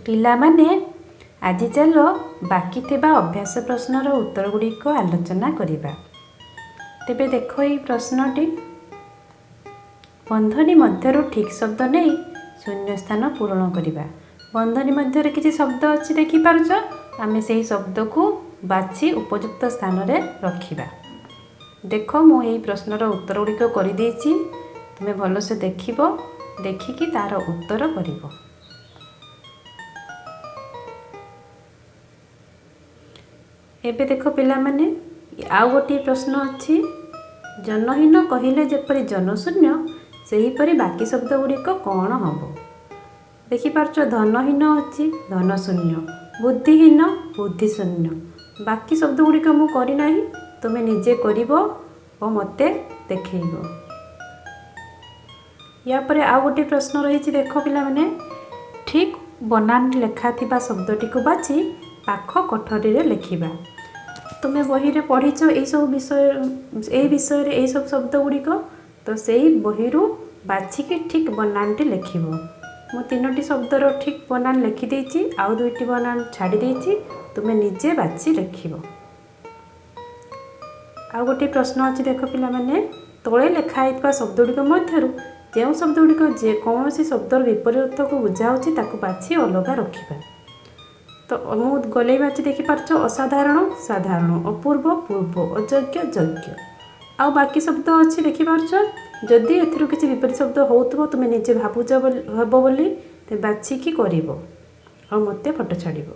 ପିଲାମାନେ, ଆଜି ଚାଲ ବାକି ଥିବା ଅଭ୍ୟାସ ପ୍ରଶ୍ନର ଉତ୍ତର ଗୁଡ଼ିକ ଆଲୋଚନା କରିବା। ତେବେ ଦେଖ ଏଇ ପ୍ରଶ୍ନଟି, ବନ୍ଧନୀ ମଧ୍ୟରୁ ଠିକ୍ ଶବ୍ଦ ନେଇ ଶୂନ୍ୟସ୍ଥାନ ପୂରଣ କରିବା। ବନ୍ଧନୀ ମଧ୍ୟରେ କିଛି ଶବ୍ଦ ଅଛି, ଦେଖିପାରୁଛ? ଆମେ ସେହି ଶବ୍ଦକୁ ବାଛି ଉପଯୁକ୍ତ ସ୍ଥାନରେ ରଖିବା। ଦେଖ, ମୁଁ ଏହି ପ୍ରଶ୍ନର ଉତ୍ତର ଗୁଡ଼ିକ କରିଦେଇଛି। ତୁମେ ଭଲସେ ଦେଖିବ, ଦେଖିକି ତାର ଉତ୍ତର କରିବ। ଏବେ ଦେଖ ପିଲାମାନେ, ଆଉ ଗୋଟିଏ ପ୍ରଶ୍ନ ଅଛି। ଜନହୀନ କହିଲେ ଯେପରି ଜନଶୂନ୍ୟ, ସେହିପରି ବାକି ଶବ୍ଦ ଗୁଡ଼ିକ କ'ଣ ହେବ? ଦେଖିପାରୁଛ, ଧନହୀନ ଅଛି, ଧନଶୂନ୍ୟ, ବୁଦ୍ଧିହୀନ, ବୁଦ୍ଧିଶୂନ୍ୟ। ବାକି ଶବ୍ଦ ଗୁଡ଼ିକ ମୁଁ କରିନାହିଁ, ତୁମେ ନିଜେ କରିବ ଓ ମୋତେ ଦେଖେଇବ। ୟା ପରେ ଆଉ ଗୋଟିଏ ପ୍ରଶ୍ନ ରହିଛି। ଦେଖ ପିଲାମାନେ, ଠିକ୍ ବନାନ ଲେଖା ଥିବା ଶବ୍ଦଟିକୁ ବାଛି ପାଖ କୋଠରୀରେ ଲେଖିବା। ତୁମେ ବହିରେ ପଢ଼ିଛ ଏଇସବୁ ବିଷୟ, ଏଇ ବିଷୟରେ ଏଇସବୁ ଶବ୍ଦ ଗୁଡ଼ିକ, ତ ସେଇ ବହିରୁ ବାଛିକି ଠିକ୍ ବନାନଟି ଲେଖିବ। ମୁଁ 3ଟି ଶବ୍ଦର ଠିକ୍ ବନାନ ଲେଖିଦେଇଛି, ଆଉ 2ଟି ବନାନ ଛାଡ଼ି ଦେଇଛି। ତୁମେ ନିଜେ ବାଛି ଲେଖିବ। ଆଉ ଗୋଟିଏ ପ୍ରଶ୍ନ ଅଛି। ଦେଖ ପିଲାମାନେ, ତଳେ ଲେଖା ହେଇଥିବା ଶବ୍ଦ ଗୁଡ଼ିକ ମଧ୍ୟରୁ ଯେଉଁ ଶବ୍ଦ ଗୁଡ଼ିକ ଯେକୌଣସି ଶବ୍ଦର ବିପରୀତକୁ ବୁଝାଉଛି, ତାକୁ ବାଛି ଅଲଗା ରଖିବା। ତ ମୁଁ ଗଲେଇ ବାଛି, ଦେଖିପାରୁଛ? ଅସାଧାରଣ, ସାଧାରଣ, ଅପୂର୍ବ, ପୂର୍ବ, ଅଯୋଗ୍ୟ, ଯୋଗ୍ୟ। ଆଉ ବାକି ଶବ୍ଦ ଅଛି, ଦେଖିପାରୁଛ? ଯଦି ଏଥିରୁ କିଛି ବିପରୀତ ଶବ୍ଦ ହେଉଥିବ, ତୁମେ ନିଜେ ଭାବୁଛ ହେବ ବୋଲି, ତେବେ ବାଛିକି କରିବ ଆଉ ମୋତେ ଫଟୋ ଛାଡ଼ିବ।